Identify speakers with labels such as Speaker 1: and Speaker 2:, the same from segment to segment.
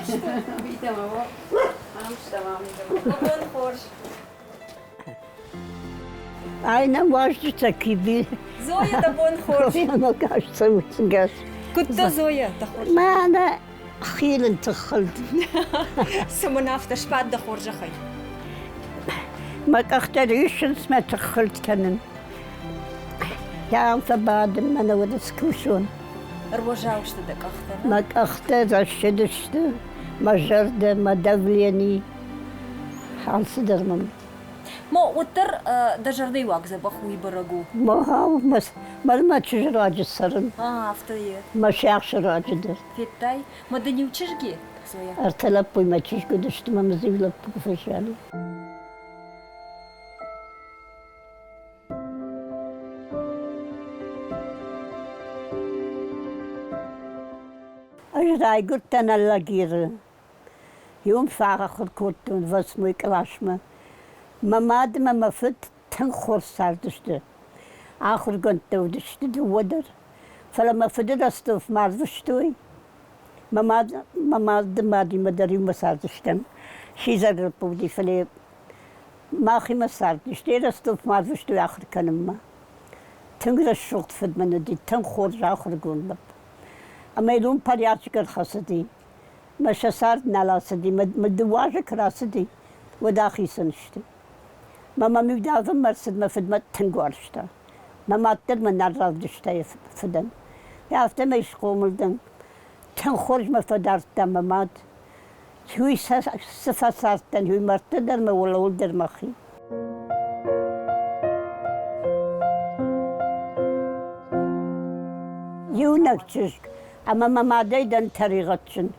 Speaker 1: стут? Бон хорз.
Speaker 2: Ай нӕм уазджытӕ киби.
Speaker 1: Зоя, дӕ бон хорз.
Speaker 2: Зоя, гас.
Speaker 1: Куыд дӕ, Зоя, дӕ хорз?
Speaker 2: Мӕнӕ хилын тыххылд.
Speaker 1: Цы мын афтӕ сбад дӕ хорзӕхӕй?
Speaker 2: Мӕ къӕхтӕ риссынц, мӕ тыххылд кӕнын. Ам фӕбадын, мӕнӕ уӕд скусон.
Speaker 1: Ӕруӕззау сты дӕ къӕхтӕ?
Speaker 2: Мӕ къӕхтӕ рӕсыдысты, мӕ зӕрдӕ, мӕ давлени, алцыдӕр мӕм.
Speaker 1: Мо, уӕддӕр дӕ зӕрдӕйы уаг дзӕбӕх уый бӕрӕг у.
Speaker 2: Мӕ мӕ чызджы раджы цӕрын.
Speaker 1: Афтӕ и.
Speaker 2: Мӕ сиахсы раджы дӕр.
Speaker 1: Федтай? Мӕ дын иу чызги, Зоя?
Speaker 2: Ӕртӕ лӕппуйы мӕ чызг уыдысты, мӕ мын иу лӕппу куы фӕзиан. Ӕз райгуырдтӕн Алагиры. Уым фӕахуыр кодтон восьмой къласмӕ. Мӕ мад ӕмӕ мӕ фыд тынг хорз цардысты. Ахуыргӕндтӕ уыдысты дыууӕ дӕр. Фӕлӕ мӕ фыды Ростовмӕ арвыстой. Мӕ мад мӕ мады мадимӕ дӕр иумӕ цардыстӕм. Сидзӕр лӕппу уыди, фӕлӕ махимӕ цардис. Стӕй Ростовмӕ арвыстой ахуыр кӕнынмӕ. Тынг рӕсугъд фыд мын уыди, тынг хорз ахуыргонд лӕппу. Ӕмӕ йыл уым порядок ӕрхӕцыди. Мӕ сӕ цард нал ацыди, мӕ дыууӕ азы куы рацыди, уӕд ахицӕн сты. Мӕ мӕм-иу давынмӕ ӕрцыд, мӕ фыд мӕ тынг уарзта. Мӕ мад дӕр мӕ нал равдыста йӕ фыдӕн. Афтӕмӕй схъомыл дӕн. Тынг хорз мӕ фӕдардта мӕ мад. Уый цы фӕцардтӕн, уый мӕрдты дӕр мӕ уӕлӕуыл дӕр мӕхи. Иунӕг чызг ӕмӕ мӕ мадӕй дӕн тӕригъӕдджын.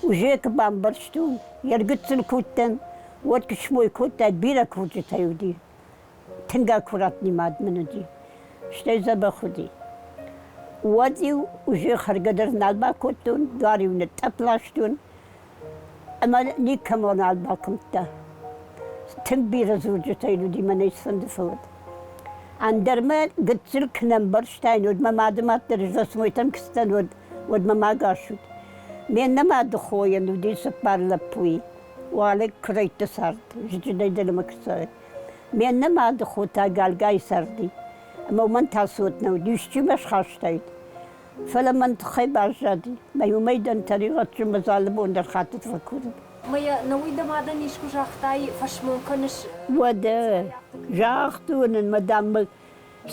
Speaker 2: Уже куы бамбӕрстон, йе ргуыддзын куы уыдтӕн, уӕд куы смой кодтаид, бирӕ курджытӕ уыди. Тынг аккуратный мад мын уыди. Стӕй дзӕбӕх уыди. Уӕд-иу уже хӕргӕ дӕр нал бакодтон, дуар-иу нытътъӕпп ластон ӕмӕ никӕмӕн нал бакуымдта. Тынг бирӕ дзурджытӕ йын уыди, мӕнӕй цыфӕнды фӕуӕд. Ӕндӕр мӕ гыццыл куы нӕ мбӕрстаин, уӕд мӕ мады мад дӕр восьмойтӕм куы цыдтӕн, уӕд, уӕд мӕ ма гас уыд. Ме ннӕ мады хойӕн уыди цыппар лӕппуйы. Уалӕг куырӕйтты цард, зыджынӕй дӕлӕмӕ куы цӕры. Ме ннӕ мады хо та галгай царди, ӕмӕ уымӕн та цот нӕ уыд, исчи мӕ схастаид. Фӕлӕ мӕн тыххӕй баззади, мӕ уымӕй дӕн тӕригъӕдджын мӕ алы бон дӕр хатыр фӕкурын.
Speaker 1: Мӕ нӕ уый дӕ мадӕн искуы загътай, фӕсмон кӕныс?
Speaker 2: Уӕдӕ, загътон ын, мӕ дам,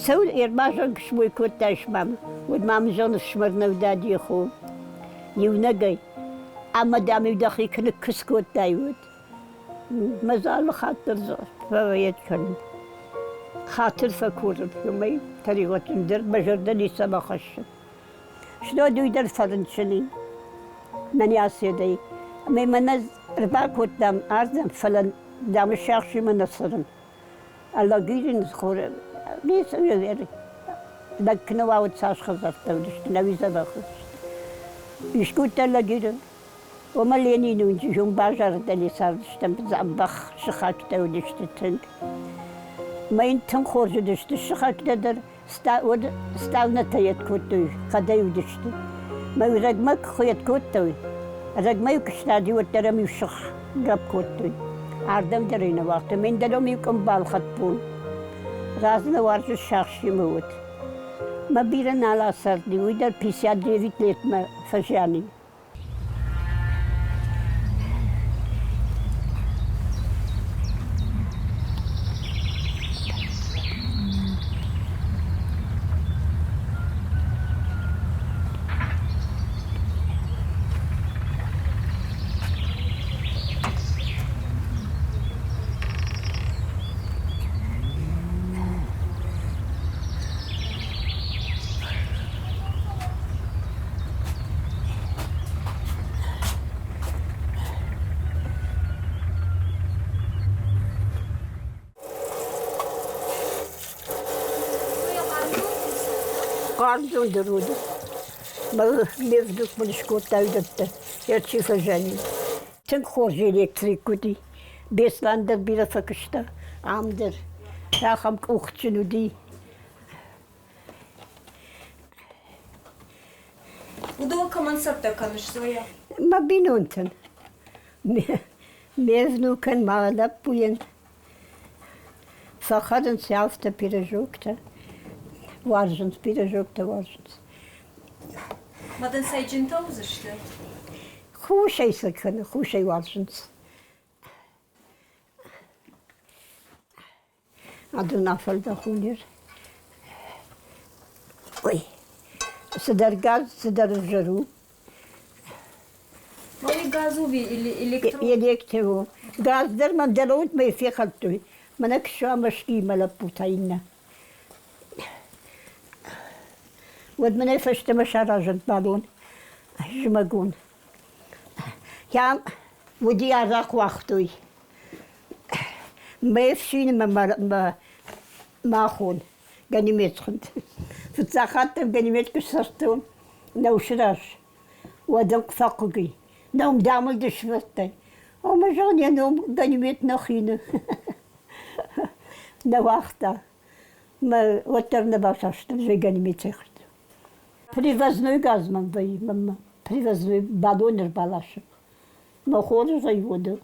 Speaker 2: цӕуыл ӕрбазӕнг смой кодтаис мам, уӕд мам зоны фсымӕр нӕ уыдади хо. Иунӕгӕй. Ӕмӕ дам-иу дӕхи куы ныккуыдз кодтай, уӕд. Мӕ алы хатт дӕр фӕвӕййӕг кӕнын. Хатыр фӕкурын, уымӕй тӕригъӕдджын дӕр мӕ зӕрдӕ ницӕмӕ хӕссы. Снод уый дӕр фӕрынчын и, мӕн аседӕй. Ӕмӕ мӕ нӕ ӕрбакодтам ардӕм, фӕлӕ дам сиахсимӕ нӕ цӕрын. Алагирин ницы лӕг куы нӕ уа, уӕд цас хӕдзӕрттӕ уыдысты, нӕуи дзӕбӕх уыдысты. Искуыдта Алагиры Ома Ленины уынджы уым базары дӕле цардыстӕм, дзӕбӕх сыхӕгтӕ уыдысты тынг. Мӕ йын тынг хорз уыдысты сыхӕгтӕ дӕр, уӕд ставнӕтӕ йед кодтой, хъӕдӕй уыдысты. Мӕ рӕгмӕ куы йед кодтой, рӕгмӕ-иу куы стади, уӕддӕр ӕм-иу сых гӕпп кодтой. Ардӕм дӕр ӕй нӕ уагътой. Мӕн дӕлӕм-иу къуым балхӕдтон. Разы нӕ уарзы сӕхсимӕ уыд. Мӕ бирӕ нал ацарди, уый дӕр 59 летмӕ фӕзиан и. Хъарм дӕр уыд. Ме вдых мын скодта уыдӕттӕ, йӕ чи фӕзӕни. Тынг хорз электрик уыди. Беслӕн дӕр бирӕ фӕкуыста, ам дӕр. Ахӕм къухджын уыди.
Speaker 1: Уыдон кӕмӕн цӕттӕ кӕныс, Зоя?
Speaker 2: Мӕ бинонтӕн, ме внукӕн, мӕ лӕппуйӕн фӕхӕрынц афтӕ пирожоктӕ, уарзынц пирожоктӕ уарзынц.
Speaker 1: Ма дын цӕйджынтӕ уыдзысты?
Speaker 2: Хусӕй сӕ кӕны, хусӕй уарзынц. Адон афӕлдӕхунер. Ой, цыдӕр газ, цыдӕр ӕвзӕр у.
Speaker 1: Ой, газ у электро?
Speaker 2: Электро. Газ дӕр мӕм дӕлӕуытмӕ фехӕлдтой. Мӕнӕ куы мӕ лӕппутӕ иннӕ. Уӕд мын ӕй фӕстӕмӕ саразӕнт балон зымӕгон. Кӕм уыди арахъ уагътой. Ме фсин мӕ махон Ганимед хуынд. Фыццаг хатт дӕр Ганимед куы ссардтон нӕусы раз, уӕд ын фӕхъыг и. Ном дам ыл ды сывӕрдтай. Омӕ зӕгъын, йӕ ном Ганимед нӕ хины. Нӕ уагъта. Мӕ уӕддӕр нӕ басастон, зӕй Ганимед цӕй Привозной газ мӕм вӕййы, мӕнмӕ. Привозной бадон ӕрбаласы. Мӕ хорз ӕй уоды.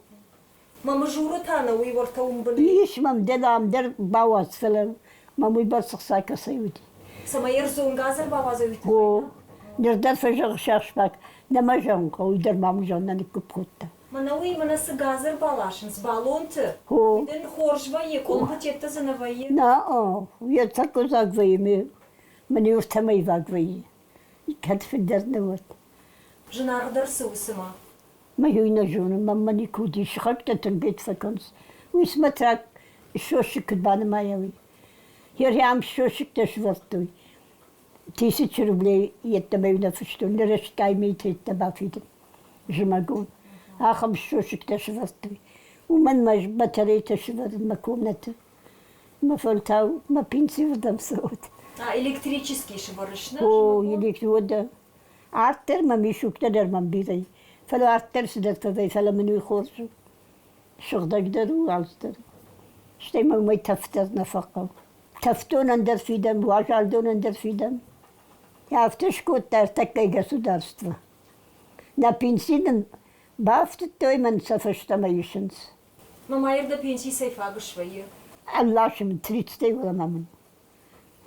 Speaker 1: Мӕ мызуры та нӕ уый уӕртӕ уым бын.
Speaker 2: Ис мӕм дӕлӕ ам дӕр бауадз, фӕлӕ мӕм уый бӕрц ӕхца кӕцӕй уыди.
Speaker 1: Цӕмӕй ӕрдзон газ ӕрбауадзой уый
Speaker 2: О, ныр дӕр фӕзӕгъы сӕхсмаг, нӕ мӕ зӕгъын хъӕуы, уый дӕр ма мын зӕгъын нӕ ныггуыпп кодта.
Speaker 1: Мӕнӕ уый, мӕнӕ цы газ ӕрбаласынц баллонты,
Speaker 2: О.
Speaker 1: уый дын хорз вӕййы, къуылымпытӕ дзы нӕ вӕййы?
Speaker 2: Нӕ, йӕ тӕккӕ вӕййы, мӕн иу ӕртӕмӕйваг вӕййы. Кӕд фылдӕр нӕ уӕд.
Speaker 1: Зынаргъдӕр цы у цымӕ?
Speaker 2: Мӕ уый нӕ зонын, мӕнмӕ никуы уыди. Сыхӕгтӕ тынг бет фӕкӕнынц. Уый смотря сосыг куыд банымайа, уый. Ерӕм сосыгтӕ сывӕрдтой. Тысячи рублей йеддӕмӕ нӕ фыстон, ныр ӕстгай миты бафидын зымӕгон. Ахӕм сосыгтӕ сывӕрдтой. Уымӕн мӕ батарейтӕ сывӕрын мӕ комнаты. Мӕ фӕлтау мӕ пенсирдӕм цӕуӕд.
Speaker 1: А электрический сывӕрыс, нӕ?
Speaker 2: О, электрик, Арт дӕр мӕм ис, уыгтӕ дӕр мӕм бирӕ и. Фӕлӕ арт дӕр цыдӕртӕ вӕййы, фӕлӕ мын уый хорз у. Сыгъдӕгдӕр у, алцыдӕр. Стӕй мӕ уымӕй тӕф дӕр нӕ фӕхъӕуы. Тӕфдон ӕндӕр фидӕн, уазал дон ӕндӕр фидӕн. Афтӕ скодта ӕртӕккӕйы государство. Нӕ пенси нын бафтыдтой, мӕн сӕ фӕстӕмӕ исынц.
Speaker 1: Мамайыр дӕ пенси цӕй фаг свӕййы?
Speaker 2: Ӕлласы мын, тридцатӕй уӕлӕмӕ мын.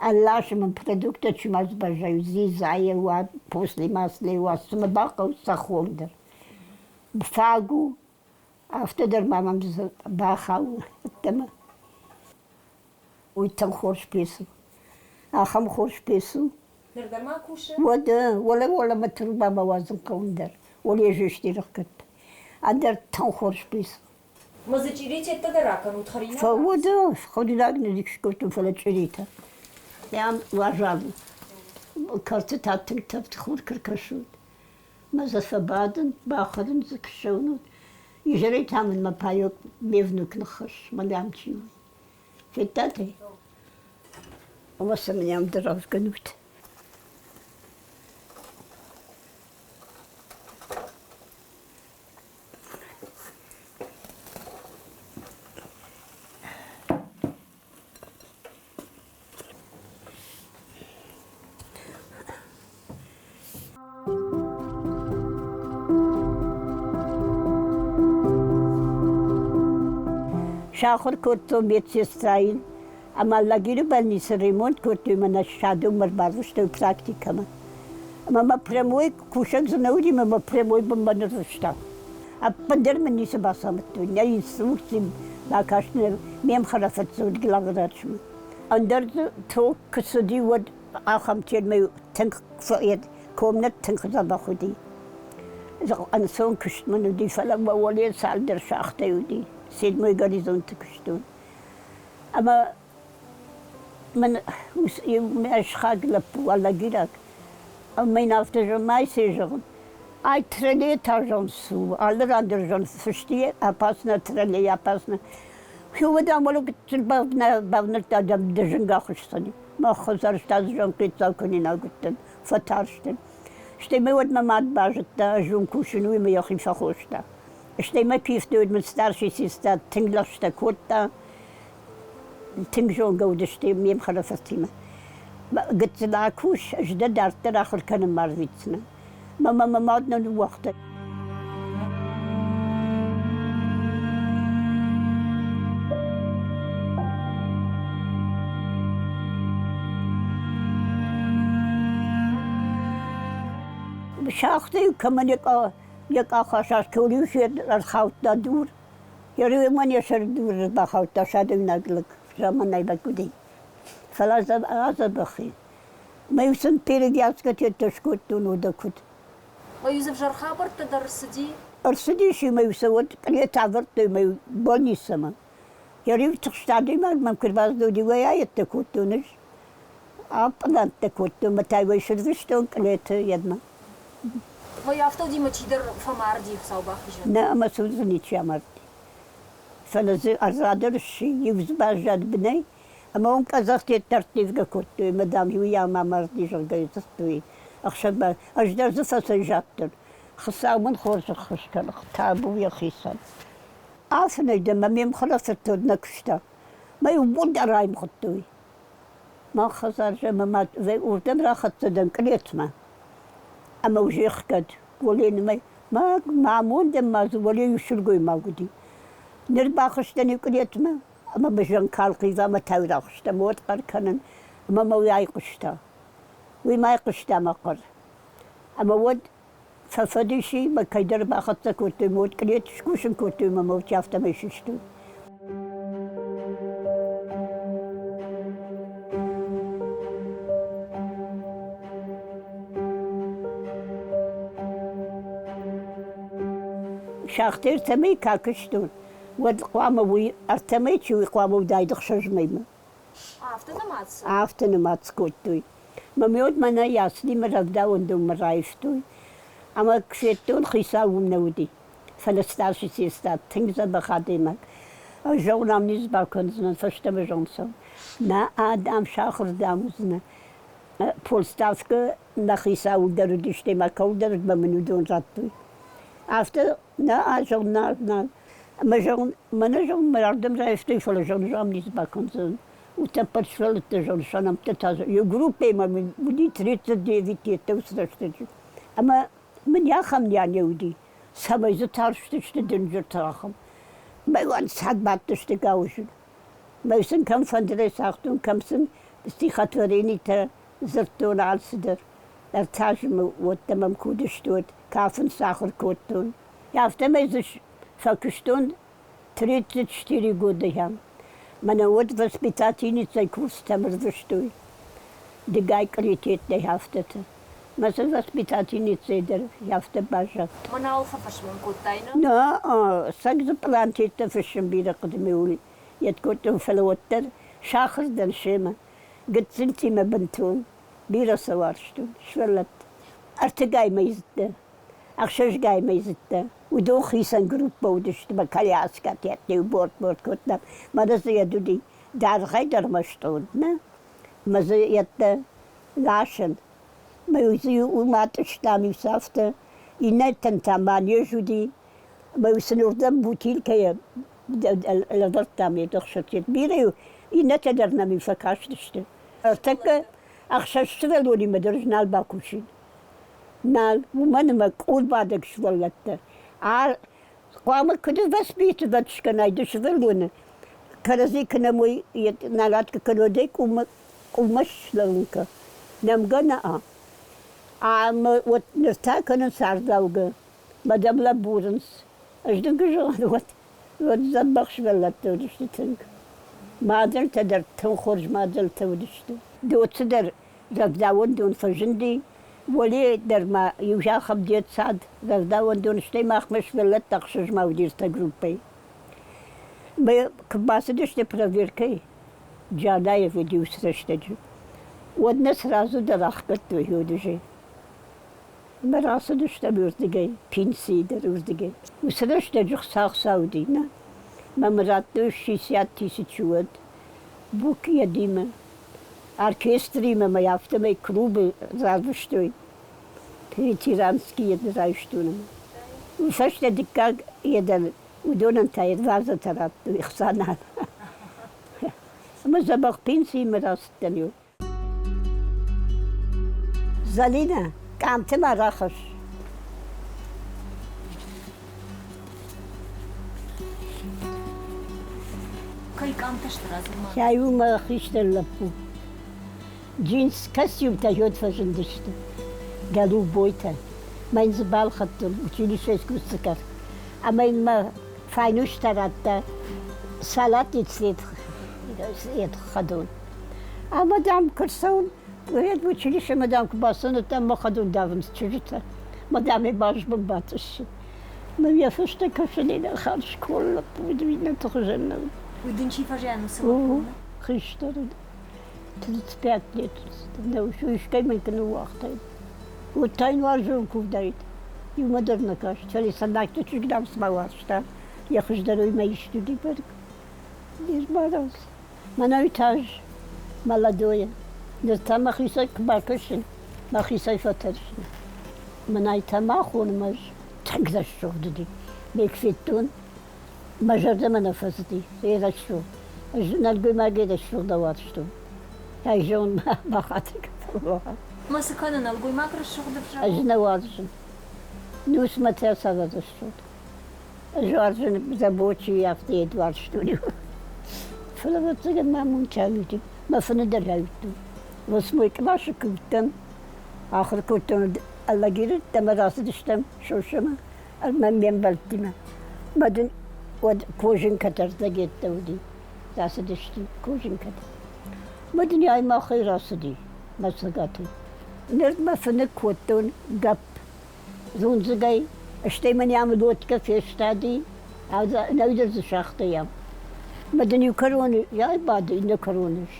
Speaker 2: Ӕлласы мын продукттӕ чи ма сбӕззайы, дзидзайӕ уа, после маслӕй уа, цы мӕ бахъӕуы, цӕххон дӕр. Фаг у, афтӕ дӕр ма мӕм бахауы ӕддӕмӕ. Уый тынг хорз пьесӕ у. Ахӕм хорз пьесӕ у.
Speaker 1: Ныр дӕр ма кусы?
Speaker 2: Уӕдӕ, уӕлӕ уӕлӕмӕ тыргъмӕ бауадзын хъӕуын дӕр. Уӕле зестирыхгӕд. Ӕндӕр тынг хорз пьесӕ.
Speaker 1: Ма дзы чъиритеттӕ дӕр акӕнут хӕринаг?
Speaker 2: Фӕуӕдӕ, хӕринаг нӕ скодтон, фӕлӕ чъиритӕ. Ам уазал у. Кӕрты та тынг тӕвд хур куы ркӕсут. Мӕ дзы фӕбадын, бахӕрын дзы куы ссӕуынут. Изӕрӕй та мын мӕ паёк ме внук ныххӕсс, мӕнӕ ам чи у. Федтат ӕй? Ӕмӕ сӕ мын ам дӕр ӕвгӕнут. Сахуыр кодтон медсестрайыл ӕмӕ лагеры больницы ремонт кодтой мӕ нӕ ссадонмӕ ӕрбарвыстой практикӕмӕ. Ӕмӕ мӕ прямой кусӕг дзы нӕ уыди ӕмӕ мӕ прямой бынмӕ ныррызта. Ӕппындӕр мын ницы бацамыдтой, нӕ инструкци бакаст, ме мхӕрӕфырт главврачмӕ. Ӕндӕр дзы ток куы цыди, уӕд ахӕм термӕ тынг комнат тынг дзӕбӕх уыди. Ӕнцон куыст мын уыди, фӕлӕ мӕ уӕле цалдӕр шахтӕй уыди, седьмой горизонты куыстон. Ӕмӕ мын иу мӕ сыхаг лӕппу, алагираг, ӕмӕ йын афтӕ зӕгъын, ма цы зӕгъын, ай троллей та зӕгъын цы у, алы ран дӕр зӕгъын фысти опасно троллей опасно. Уӕд ам гыццыл бавнӕлдта дӕм ды зынг ахуысдзӕни. Мӕ хӕдзӕрттӕ зӕгъын хъеццау кӕнинаг уыдтӕн, фӕтарстӕн. Стӕй мӕ уӕд мӕ мад базыдта, ӕз уым кусын, уый мӕ йӕхи фӕхоста. Стӕй мӕ кифты мын старший сестра тынг лӕгъстӕ кодта, тынг зонгӕ уыдысты ме мхӕрӕфыртимӕ. Гыццыл акус, ӕз дӕ дарддӕр ахуыр кӕнынмӕ арвитдзынӕн. Мӕ мӕ мад нӕ ныууагъта. Шахтӕ-иу кӕмӕн йӕ къах асаст, кӕуыл-иу ӕрхаудта дур, йӕ риуӕн йӕ сӕр дур бахаудта садӕгнаг лӕг заманай уыди. Фӕлӕ адзӕбӕх и. Мӕ-иу сын перевязкӕтӕ скодтон уӕдӕ куыд.
Speaker 1: Ма-иу дзы ӕвзӕр хабӕрттӕ дӕр ӕрцыди?
Speaker 2: Ӕрцыдис, ӕмӕ-иу сӕ уӕд кънет авӕрдтой мӕ-иу больницӕмӕ. Йӕ риу тыхст адӕймаг мӕм куы ӕрбацыд, уӕй аедтӕ кодтон ӕз. Апълӕнттӕ кодтон мӕ та уӕй сырвыстон кънеты йедмӕ.
Speaker 1: Ма афтӕ уыди, мӕ чидӕр фӕмарди, Хуыцау бахизӕд.
Speaker 2: Нӕ, ӕмӕ цы дзы ничи амарди. Фӕлӕ дзы ӕрзадӕр сси, иу дзы баззад бынӕй, ӕмӕ уым къӕдзӕхтӕ ӕрттивгӕ кодтой, ӕмӕ, дам, уый ам амарди, зӕгъгӕ, дзырдтой. Ӕхсӕвмӕ ӕз дӕр дзы фӕцӕйзадтӕн. Хуыцау мын хорз ӕххуыс кӕны, табу йӕхицӕн. Афынӕй дӕн мӕ ме мхӕрӕфырт нӕ куыста. Мӕ иу бон дӕр аивгъуыдтой. Мах хӕдзар ӕмӕ ма уырдӕм рахӕццӕ дӕн кънетмӕ. Ӕмӕ уже хгӕд Голенмӕ. Мӕ амондӕн ма дзы уӕле иу сылгоймаг уыди. Ныр бахызтӕн иу кънетмӕ ӕмӕ мӕ зӕнкалхъив ӕмӕ тау рахызтӕн, уӕд хъӕр кӕнын ӕмӕ мӕ уый айхъуыста. Уый ма айхъуыста мӕ хъӕр. Ӕмӕ уӕд фӕфӕдиси мӕ кӕйдӕр бахӕццӕ кодтой, мӕ уӕд кънет скусын кодтой ӕмӕ мӕ уыцы афтӕмӕй систой. Шахтӕ ӕртӕмӕй ка куыстон, уӕд хъуамӕ уый ӕртӕмӕй чи уый хъуамӕ уыдаид ӕхсӕз мӕймӕ.
Speaker 1: Афтӕ нымад
Speaker 2: Афтӕ нымад скодтой. Мӕ мод мӕнӕ яслимӕ рӕвдауӕндонмӕ раивтой. Ӕмӕ куы федтон, хицау уым нӕ уыди. Фӕлӕ старший сестра тынг дзӕбӕх адӕймаг. Ӕз зӕгъын, ам низ бакӕндзынӕн, фӕстӕмӕ зӕгъын цӕуын. Нӕ адӕм сахуыр дам уыдзынӕ. Полставкӕ нӕ хицауыл дӕр уыдысты ӕмӕ кӕуылдӕр уыд, мӕ мын уыдон радтой. Афтӕ нӕ зӕгъын, нӕ, нӕ. Ӕмӕ зӕгъын, мӕнӕ зӕгъын, мӕ ардӕм райстой, фӕлӕ зӕгъын, ам ницы бакӕндзынӕн. Утӕппӕт сывӕллӕттӕ зӕгъын, сӕ нӕмттӕ та иу группӕимӕ мын уыди 39 йедтӕ уыцы рӕстӕджы. Ӕмӕ мын ахӕм нӕ уыди, цӕмӕй дзы тарстысты дынджырты ахӕм. Мӕ ӕнцад бадтысты гауызы. Мӕ сын кӕм фӕндырӕй цагътон, кӕм сын стихотворенитӕ дзырдтон алцыдӕр. Ӕртӕ азы уӕддӕр мӕм куы уыдысты, уӕд кафын сахуыр кодтон. Афтӕмӕй дзы фӕкуыстон 34 года. Мӕнӕ уӕд воспитательницӕй курсытӕм ӕрвыстой дыгай къритеттӕй афтӕтӕ. Мӕ сын воспитательницӕй дӕр афтӕ баззад.
Speaker 1: Мӕнӕу фӕфӕсмон кодтай, нӕ?
Speaker 2: Нӕ, цӕг дзы пълантеттӕ фыссын бирӕ хъуыды ме йед кодтон, фӕлӕ уӕддӕр сахуыр дӕн семӕ. Гыццылтимӕ бынтон бирӕ сӕ уарзтон, сывӕллӕтты. Ӕртыгай мӕйдзыдтӕ, ӕхсӕзгай мӕйдзыдтӕ. Уыдон хицӕн группӕ уыдысты мӕ коляскӕтӕ, борт-борт кодтам. Мӕнӕ дзы йед уыди дӕргъӕй дӕр мӕ стъол, нӕ? Мӕ дзы йедтӕ ласӕн. Мӕ дзы уым атъыстам иу афтӕ. Иннӕтӕн та манеж уыди. Мӕ сын уырдӕм бутилкӕйӕ лӕвӕрдтам йе дыхсыртӕ. Бирӕ-иу иннӕтӕ дӕр нӕм-иу фӕкастысты. Ӕртӕккӕ ӕхсӕз сывӕллонимӕ дӕр ӕз нал бакусин. Нал, уымӕн ӕмӕ къулбадӕг сывӕллӕттӕ. Хъуамӕ куыд воспитывать скӕнай ды сывӕллоны, кӕрӕдзи куы нӕмой, налат куы кӕной, дӕ къулмӕ, къулмӕ слӕууын кӕ. Нӕмгӕ нӕ ӕмӕ вот ныр та кӕнын цардаугӕ. Мадам лӕбурынц. Ӕз дын куы зӕгъон, уӕд, уӕд дзӕбӕх сывӕллӕттӕ уыдысты тынг. Мадӕлтӕ дӕр тынг хорз мадӕлтӕ уыдысты. Доцы дӕр рӕвдауӕндон фӕзынди, уӕле дӕр ма иу ахӕм детсад рӕвдауӕндон, стӕй махмӕ сывӕллӕттӕ ӕхсӕзмӕ уыди ӕртӕ группӕйы. Мӕ куы бацыдысты проверкӕйы, Джанаев уыди уыцы рӕстӕджы, уӕд нӕ сразу дӕр ӕхгӕдтой уыдысӕй. Мӕ рацыдыстӕм уырдыгӕй, пенсийы дӕр уырдыгӕй. Уыцы рӕстӕджы хца уыди, нӕ? Мӕм радтой 60 000 уӕд букетимӕ. Оркестримӕ мӕ афтӕмӕй клубы рарвыстой. Ветеранские райстон. Уый фӕстӕ дыккаг едӕн уыдонӕн та вазӕтӕ радтой ӕхца нал. Ӕмӕ дзӕбӕх пенсиимӕ рацыдтӕн иу. Зӕлинӕ, къамты ма рахӕсс.
Speaker 1: Кӕй къамтӕ сты радзур-ма?
Speaker 2: Кӕй у мӕ хистӕр лӕппу. Джинс костюмтӕ йод фӕзындысты. Голубойтӕ. Мӕ йын дзы балхӕдтон училищейы искусствы ӕмӕ йын мӕ файнустӕ радта салатный цвет хӕдон. Ӕмӕ, дам, куы рцӕуын, уӕд училищемӕ, дам, куы бацӕуын, уӕд мӕ хӕдон давынц чызджытӕ. Мӕ, дам, ӕй базбын батъыссы. Мӕ йӕ фӕстӕ кӕсынӕй дӕр хатт школы лӕппу уыд, иннӕты хуызӕн нӕ уыд.
Speaker 1: Уый дын чи фӕзиан уыцы лӕппумӕ?
Speaker 2: Хистӕр уыд. 35 лет нӕ искӕй мын куы ныууагътаид. Уӕд та йын уарзон куы уыдаид. Иумӕ дӕр нӕ каст, фӕлӕ Сӕнайты чызг, дам, цыма уарзта, йӕ хуыздӕр уый исты уыди бӕрӕг. Не сбараз. Мӕнӕ уый та ӕз, молодойӕ. Ныр та мӕхицӕй куы бакӕсын, мӕхицӕй фӕтӕрсын. Мӕнӕй та ма хонын ӕз. Тынг рӕсугъд уыди. Ме федтон, мӕ зӕрдӕмӕ нӕ фӕцыди. Ей рӕсугъд. Ӕз нӕлгоймагӕй рӕсугъд нӕ уарзтон. Ӕй зӕгъын, бахатыр кӕн.
Speaker 1: Ма цы кӕны нӕлгоймаг рӕсугъд ӕвзаг?
Speaker 2: Ӕз нӕ уарзын. Нусмӕ та цавӕр рӕсугъд? Ӕз уарзын рабочий, афтӕ йед уарзтон. Фӕлӕ ӕвӕццӕгӕн мӕ амондджын уыди. Мӕ фыны дӕр райдыдтон. Восьмой къласы куы уыдтӕн, ахуыр кодтон Алагиры ӕмӕ рацыдыстӕм Сосӕмӕ ӕмӕ ме мбӕлттимӕ. Мӕ дын уӕд кожинкӕтӕ ӕрдӕгеттӕ уыди. Рацыдысты кожинкӕтӕ. Мӕ дын ай махӕй рацыди мӕ цӕгатӕй. Ныр мӕ фыны кодтон гӕпп рудзыгӕй, стӕй мын ам лодкӕ фестади, нӕуидӕр дзы сагътай ам. Мӕ дын иу кӕроны яй бады, иннӕ кӕроны ис.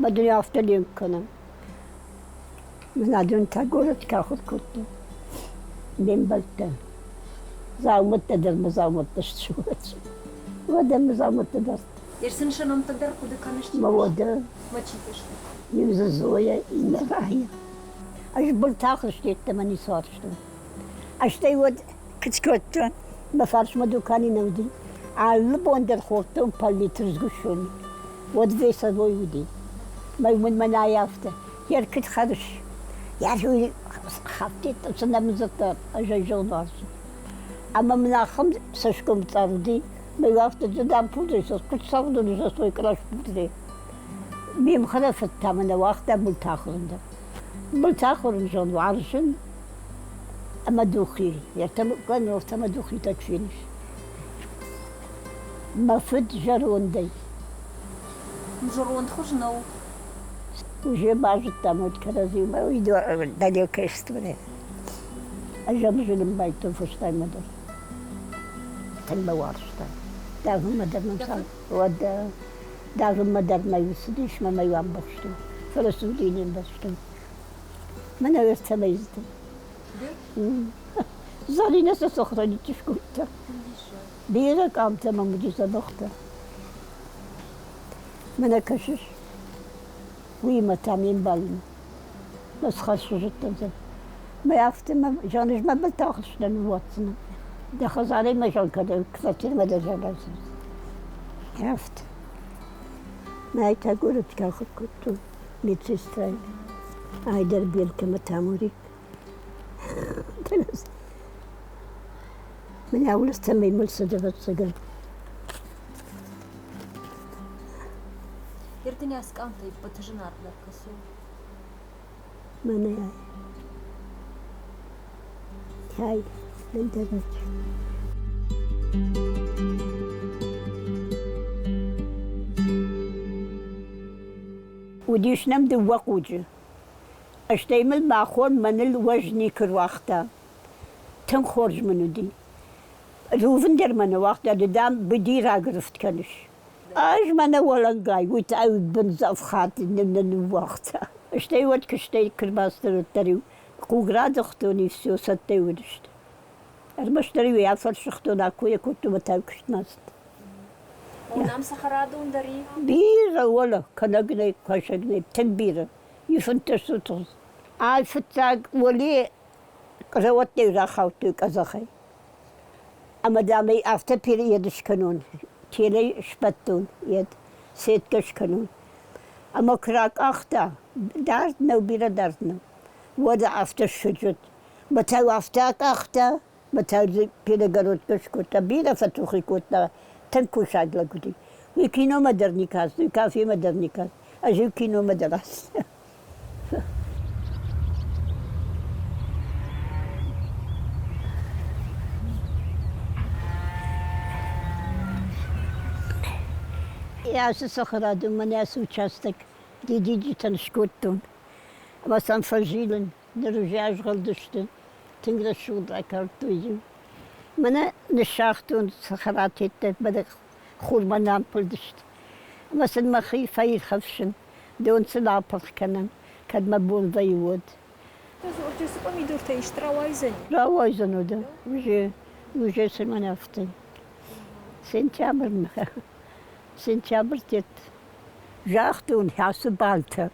Speaker 2: Мӕ дын афтӕ ленк кӕнӕм. Мӕн адӕм та горӕтгӕ ахуыр кодтой. Ме мбӕлттӕ. Дзаумӕттӕ дӕр мӕ дзаумӕттӕ сты. Уӕдӕ мӕ дзаумӕттӕ дӕр.
Speaker 1: Ир сын сӕ нӕмттӕ дӕр хъуыды кӕныс?
Speaker 2: Мӕ уӕдӕ.
Speaker 1: Мӕ чи сты?
Speaker 2: Иу дзы Зоя, иннӕ Рая. Ӕз былтахызт йеддӕмӕ ницы уарзтон. Стӕй уӕд куыд кодтон, мӕ фарсмӕ дукани нӕ уыди. Алы бон дӕр хордтон пол-литр сгущенки. Уӕд весовой уыди. Мӕ уымӕн мӕнӕй афтӕ, Йе ркуыд хӕрыс? Йӕхи хафтидта цы нӕ мын дзырдта, ӕз ӕй зӕгъын уарзын. Ӕмӕ мын ахӕм цӕсгом цъар уыди, мӕ афтӕ ды дам пудрӕй куыд цӕгъдын застой кълас пудрӕй. Ме мхӕрӕфырт та мӕ нӕ уагъта былтӕ ахуырын дӕр. Былтӕ ахуырын зон уарзын ӕмӕ духи. Ӕртӕ духитӕ куы фенис. Мӕ фыд зӕрондӕй.
Speaker 1: Зӕронд хуыз нӕу.
Speaker 2: Уже базыдтам уӕд кӕрӕдзимӕ, уый далекая история. Ӕз ӕм зылын байдтон фӕстагмӕ дӕр. Тынг мӕ уарзта. Давынмӕ дӕр мӕм цал уӕд давынмӕ дӕр мӕ цыдис, мӕ мӕ ӕмбӕхстон. Фӕлӕ цы уыди, не мбӕхстон. Мӕнӕ ӕртӕ мӕйы Зӕринӕ сӕ сохранить скодта. Бирӕ къамтӕ мӕм уыди дзӕбӕхтӕ. Мӕнӕ кӕсыс, уыимӕ та ме мбалимӕ. Мӕ схӕссызыдтӕн дзы. Мӕ афтӕ мӕ зоныс, мӕ былтӕ ахуысдӕн ныууадздзынӕн. Дӕ хӕдзарӕй мӕ зон кӕдӕм, квартирмӕ дӕ зон райсдзынӕн. Афтӕ. Мӕ та горӕтгӕ ахуыр кодтон медсестрайы. Айдӕр Белкӕмӕ Тамурик. Мӕнӕ улӕфтӕмӕй мыл цыд, ӕвӕццӕгӕн.
Speaker 1: Ертынӕс къамтӕй ӕппӕты зынаргъдӕр кӕцы у?
Speaker 2: Мӕнӕ ай. Ай, ӕндӕр ничи. Уыдис нӕм дыууӕ хъуджы. Стӕй мыл махон мӕныл уӕз никуы руагъта. Тынг хорз мын уыди. Рувын дӕр мӕ нӕ уагъта, ды, дам, быдираг рывт кӕныс. Ӕз мӕнӕ уӕлӕнгай, уый та бындзӕфхад ныууагъта. Стӕй уӕд куыстӕй куы рбацыдтӕн, уӕддӕр-иу хъуг радыгътон, и все, цӕттӕ уыдысты. Ӕрмӕстдӕр-иу ӕй афӕрсыгътон, аккойӕ кодтон ӕмӕ та-иу куыстмӕ ацыдтӕн.
Speaker 1: Уынӕм цӕхӕрадон дӕр и?
Speaker 2: Бирӕ уӕлӕ, кӕнӕг нӕй, кӕсӕг нӕй, тынг бирӕ. И фынддӕс сутыгъд. Ай фыццаг уӕле къзӕуӕттӕй рахаудтой къӕдзӕхӕй. Ӕмӕ, дам, ӕй афтӕ период скӕнон, телӕй сбӕттон, йед сеткӕ скӕнон. Ӕмӕ куы ракъахта, дард нӕу, бирӕ дард нӕу, уӕд афтӕ ссыджыт. Мӕ та афтӕ акъахта, мӕ та дзы перегородкӕ скодта, бирӕ фӕтухи кодта, тынг кусаг лӕг уыди. Уый киномӕ дӕр никӕд, уый кафемӕ дӕр никӕд. Ӕз иу киномӕ дӕр ацыдтӕн. Ацы цӕхӕрадон мӕнӕ ацы участок дидинджытӕн скодтон. Ӕмӕ сӕм фӕзилын, ныр уже азгъӕлдысты, тынг рӕсугъд ракалдтой-иу. Мӕнӕ ныссагътон цӕхӕратеттӕ, мӕнӕ хурмӕ нӕмпылдысты. Ӕмӕ сын мӕхи фӕирхӕфсын, дон сын апырх кӕнын, кӕд мӕ бон вӕййы, уӕд.
Speaker 1: Цы помидортӕ ист рауайдзӕни?
Speaker 2: Рауайдзӕн уӕдӕ, уже, уже цӕмӕн афтӕ. Сентябрьмӕ, сентябрь тет. Загътон, ацы балтӕ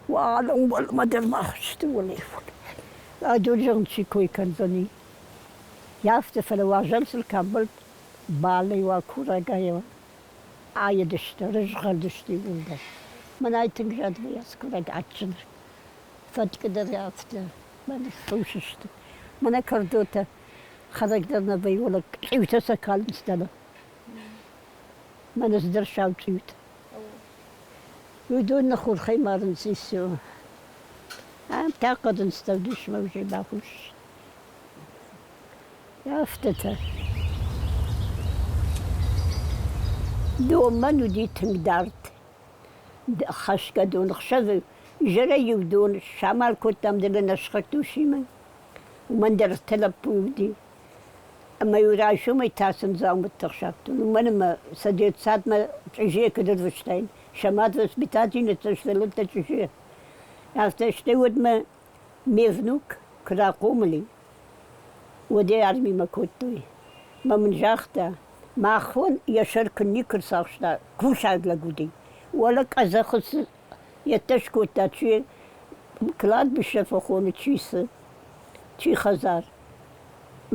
Speaker 2: уалынмӕ дӕр ма сты уылӕфт. Адон зӕгъын чи кой кӕндзӕни. Афтӕ, фӕлӕ уазал сыл кӕмбӕлд, балӕй уа курӕгӕй аедысты, рызгъӕлдысты иууылдӕр. Мӕнӕй тынг зад вӕййы ацы курӕг адджын. Фӕткъы дӕр афтӕ, мӕнӕ схус сты. Мӕнӕ кӕрдотӕ хӕрӕг дӕр нӕ вӕййы, уӕлӕ цъиутӕ сӕ калынц дӕлӕ. Мӕнӕ цыдӕр сау цъиутӕ. Уыдон нӕ хурхӕй марынц и все. Ам та хъӕдын стӕвдисмӕ уже бахус. Афтӕтӕ. Дон мӕн уыди тынг дард. Хӕсгӕ дон ӕхсӕвы изӕрӕй-иу дон самал кодтам дӕлӕ нӕ сыхӕгты усимӕ. Уымӕн дӕр ӕртӕ лӕппуйы уыди. Ӕмӕ-иу райсомӕй та сын дзаумӕттӕ ӕхсадтон, уымӕн ӕмӕ сӕ детсадмӕ чъизийӕ куыд ӕрвыстаин, сӕ мад воспитательницӕ сывӕллӕттӕ чъизийӕ. Афтӕ стӕй уӕдмӕ ме внук куы рахъомыл и, уӕд ӕй армимӕ кодтой. Мӕ мын загъта, махон йӕ сӕр куы никуы рцахста, кусаг лӕг уыди. Уӕлӕ къӕдзӕхы цы йедтӕ скодта, чи кладбище фӕхоны, чи цы, чи хӕдзар.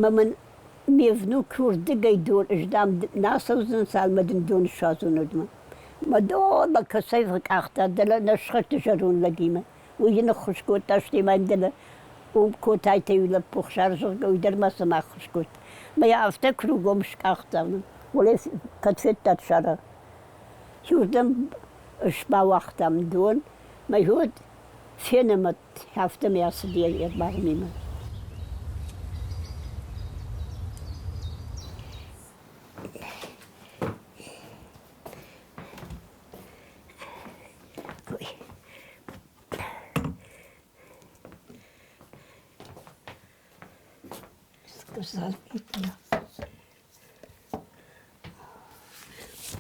Speaker 2: Мӕ мын ме внук уырдыгӕй дон, ӕз дам нӕ ацӕудзынӕн, цалынмӕ дын дон ссадзон, уӕдмӕ. Мӕ донмӕ кӕцӕй фӕкъахта, дӕлӕ нӕ сыхӕгты зӕронд лӕгимӕ. Уый йын ӕххуыс кодта, стӕй ма йын дӕлӕ уым Котайтӕй иу лӕппу Хсар, зӕгъгӕ, уый дӕр ма сӕм ӕххуыс кодта. Мӕ йӕ афтӕ кругом скъахта. Уӕле кӕд федтат сара? Иуырдӕм сбауагътам дон, мӕ уӕд фенӕмӕт, афтӕмӕй ацыди йе рбармимӕ. Ой. Сказал Петя.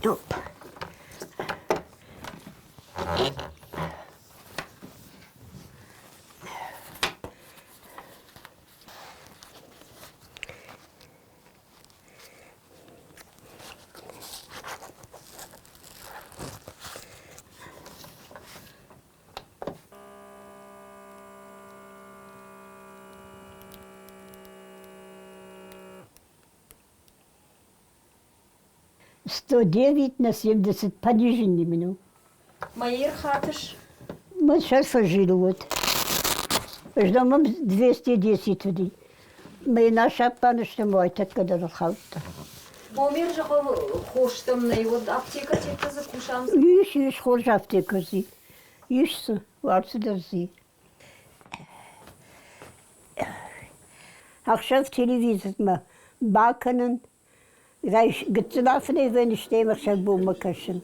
Speaker 2: Оп. 109 на 70 понижение минут.
Speaker 1: Мои хатыш?
Speaker 2: Мы сейчас жили вот. Ждем 210 туди. Мы наша панышты мой так когда хаутта.
Speaker 1: Бомер зӕгъы хостӕм нӕй, уӕд аптекӕ теккӕ дзы кусӕм.
Speaker 2: Ис, ис хорз аптекӕ зи. Ис дзы, алцыдӕр зи. Ӕхсӕв телевизормӕ бакӕнын, гыццыл афынӕй вӕййын, стӕй мӕ хсӕв бонмӕ кӕсын.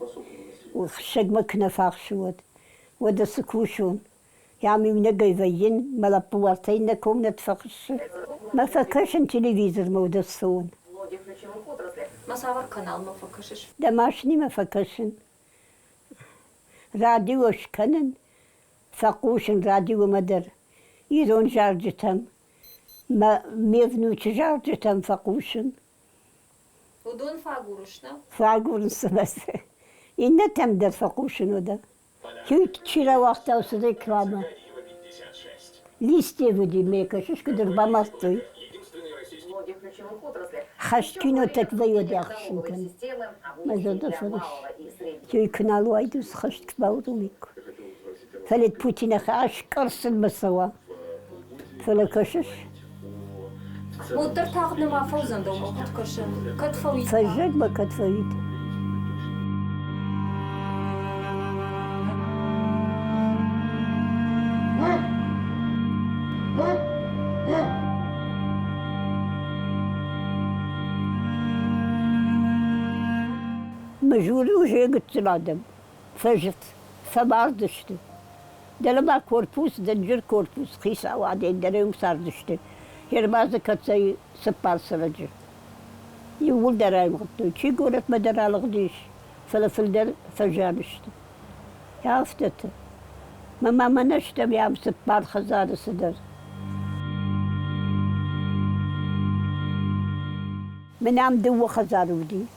Speaker 2: Хсӕгмӕ куы нӕ фӕхсы, уӕд. Уӕдӕ цы кусон? Ам иунӕгӕй вӕййын, мӕ лӕппу уартӕ иннӕ комнат фӕхӕссы. Мӕ фӕкӕсын телевизормӕ уыдӕ цӕуын.
Speaker 1: Мӕ цавӕр каналмӕ фӕкӕсыс?
Speaker 2: Домашнимӕ фӕкӕсын. Радио скӕнын, фӕхъусын радиомӕ дӕр. Ирон зарджытӕм, мӕ ме внучы зарджытӕм фӕхъусын.
Speaker 1: Уыдон фӕагурыс, нӕ?
Speaker 2: Фӕагурынц сӕ. Иннӕтӕм дӕр фӕхъусын уыдӕ. Чи рауагъта уыцы рекламӕ? Листьев уыди ме кӕсыс, куыд ӕрбамардтой. Хӕст кинотӕ вӕййы ӕхсын кӕн. Мӕ зӕрдӕ фӕрыс. Куы куы нал уайд, уыцы хӕст куы бауромиккой. Фӕлӕ Путинӕхи аскъӕрцынмӕ цӕуа. Фӕлӕ кӕсыс?
Speaker 1: Уӕддӕр тагъд нӕма фӕуыдзӕн дӕумӕ куыд кӕсы? Кӕд фӕуид?
Speaker 2: Фӕззӕгмӕ кӕд фӕуид? Мӕ Мызуры уже гыццыл адӕм фӕмард сты. Дӕлӕмӕ корпус, дынджыр корпус хицауадӕй дӕр уым цардысты. Ермадзы кӕцӕй цыппар цӕрӕджы. Иууылдӕр аивгъуыдтой. Чи горӕтмӕ дӕр алыгъдис, фӕлӕ фылдӕр фӕзиан сты. Афтӕты. Мӕ ма мӕнӕ стӕм ам цыппар хӕдзары цыдӕр. Мӕн ам дыууӕ хӕдзары уыди.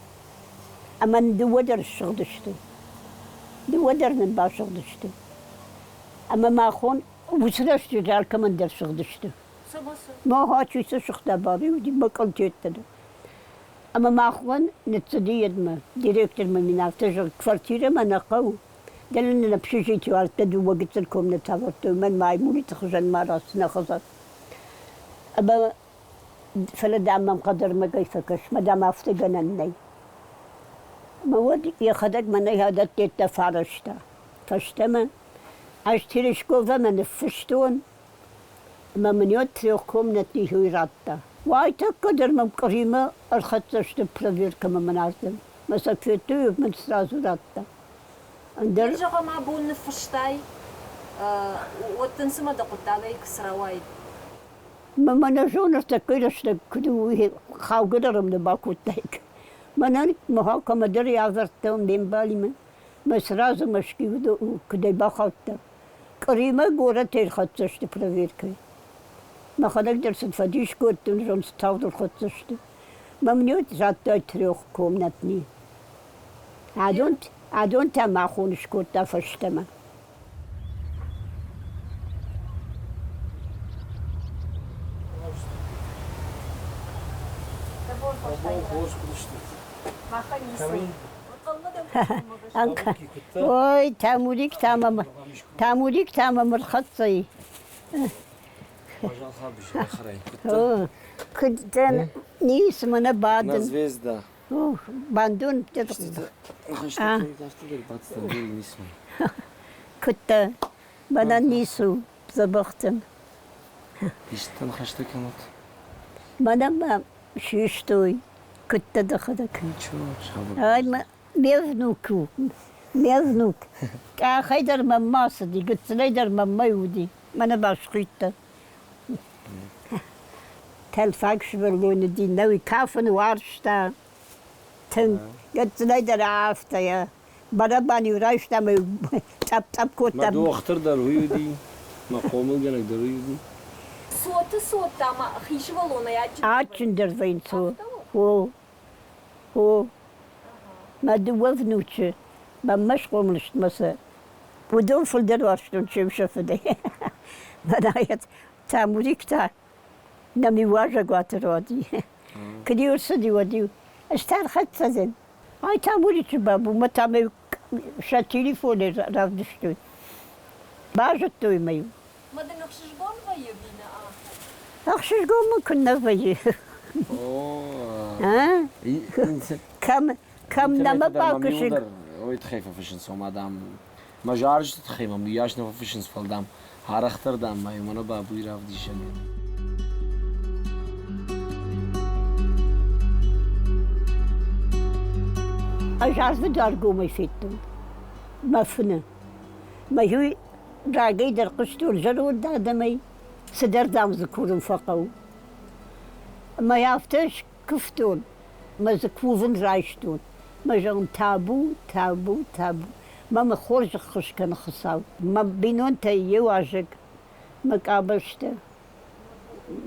Speaker 2: Ӕмӕ нын дыууӕ дӕр ссыгъдысты. Дыууӕ дӕр нын басыгъдысты. Ӕмӕ махон уыцы рӕстӕджы алкӕмӕн дӕр сыгъдысты. Махачи цы сыгъта баби уыди мӕкъуылтеттӕ дӕр. Ӕмӕ махуан ныццыди йедмӕ. Директормӕ мин афтӕ зӕгъы, квартирӕмӕ нӕ хъӕуы. Дӕлӕ нын общежитие ардта дыууӕ гыццыл комнӕтӕ ӕвӕрдтой, мӕн маймулиты хуызӕн ма рацыд нӕ хӕдзар. Ӕмӕ фӕлӕ дам мӕм хъӕдӕрмӕгӕй фӕкӕс, мӕ дам афтӕ гӕнӕн нӕй. Ӕмӕ уӕд йӕхӕдӕг мӕнӕй адӕттеттӕ фӕарӕзта. Фӕстӕмӕ ӕз Терешковамӕ ныффыстон, ӕмӕ мын уӕд трехкомнатный уый радта. Уайтӕккӕ дӕр мӕм Хъыримӕ ӕрхӕццӕ сты проверкӕмӕ мӕн ардӕм. Мӕ сӕ федтой, мын сразу радта. Ӕндӕр
Speaker 1: Зӕгъӕм, абон ныффыстай, уӕд дын цымӕ дӕ хъуыддагӕй цы рауаид?
Speaker 2: Мӕ мӕнӕ зоныс, тӕккӕ рӕстӕг куыд у, уый хаугӕ дӕр ӕм нӕ бакодтаик. Мӕнӕн мӕ кӕмӕдӕр авӕрдтон ме мбалимӕ. Мӕ сразу Мӕскуыйы куыдӕй бахаудтӕн. Къримӕ горӕтӕй ӕрхӕццӕ сты проверкӕй. Мӕхӕдӕг дӕр сын фӕдис кодтон, зон цы тагъд ӕрхӕццӕ сты. Мӕ мне радтай трехкомнатный. Адон, адон та махон скодта фӕстӕмӕ. Ой, Тамурик та Тамурик та мӕм ӕрхӕццӕ и. Куыд дӕн, ницы мӕнӕ бадын.
Speaker 3: Звезда.
Speaker 2: Бандон. Куыдтӕ? Мӕнӕн ницы у, дзӕбӕх дӕн.
Speaker 3: Исты ныхӕстӕ кӕнут?
Speaker 2: Мӕнӕ мӕ систой, куыдтӕ дӕхӕдӕг.
Speaker 3: Ничего, сабыр.
Speaker 2: Ай, ме внук у, ме внук. Къахӕй дӕр мӕм ма цыди, гыццылӕй дӕр мӕм ма уыди. Мӕнӕ басхъуидтӕ. Тӕлфаг сывӕллоны дин нӕуи кафын уарзта тынг. Гыццылӕй дӕр афтӕ йӕ барабан-иу райста ӕмӕ тъӕпп-тъӕпп кодта.
Speaker 3: Мӕ дохтыр дӕр уый уыди, мӕ хъомылгӕнӕг дӕр уый уыди.
Speaker 1: Цоты цот та ма хи сывӕллонӕй адджындӕр
Speaker 2: Адджындӕр вӕййынц, о. О. Мӕ дыууӕ внучы мӕнмӕ схъомыл сты мӕ сӕ уыдон фылдӕр уарзтон чем сӕ фыдӕй. Мӕнӕ Тамурик та нӕм-иу уазӕгуаты руади. Куыд-иу ӕрцыди, уӕд-иу ӕз та ӕрхӕццӕ дӕн. Ай Тамуричы бабу, мӕ та мӕ сӕ телефонӕй равдыстой. Базыдтой мӕ-иу.
Speaker 1: Ма дын ӕхсызгон вӕййы ӕви нӕ?
Speaker 2: Ӕхсызгон мын куыннӕ вӕййы. Кӕм, кӕм нӕма бакусы.
Speaker 3: Ой, тыххӕй фӕфыссынц, ома, дам, мӕ зарджыты тыххӕй мӕм уыйас нӕ фӕфыссынц, фӕлӕ, дам, арӕхдӕр, дам, ма мӕнӕ бабуйы равдисӕн.
Speaker 2: Ӕз арвы дӕргомӕй федтон мӕ фыны. Мӕ иу рагӕй дӕр хъуыстон зӕронд адӕмӕй, цыдӕр, дам, дзы курын фӕхъӕуы. Ӕмӕ афтӕ скуывтон, мӕ дзы кувын райстон. Мӕ зӕгъын, табу, табу, табу. Мӕ мын хорз ӕххуыс кӕны Хуыцау. Мӕ бинонтӕй иу азӕг, мӕ къабӕзтӕ.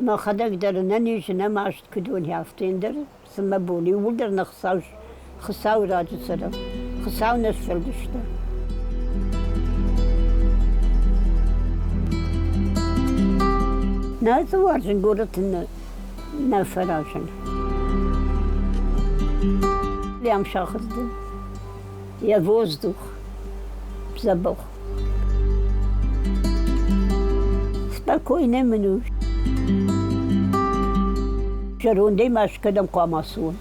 Speaker 2: Мӕхӕдӕг дӕр ӕнӕниз, ӕнӕмаст куыд уон, афтӕ ӕндӕр цы мӕ бон, иууылдӕр нӕ Хуыцау, Хуыцауы раджы цӕрӕм. Хуыцау нӕ сфӕлдыста. Нӕ дзы уарзын горӕты нӕ, нӕ фӕразын. Лям сахар дӕн. Йӕ воздух дзӕбӕх. Спокойно мын у. Зӕрондӕй ма скӕдӕм хъуамӕ цӕуон?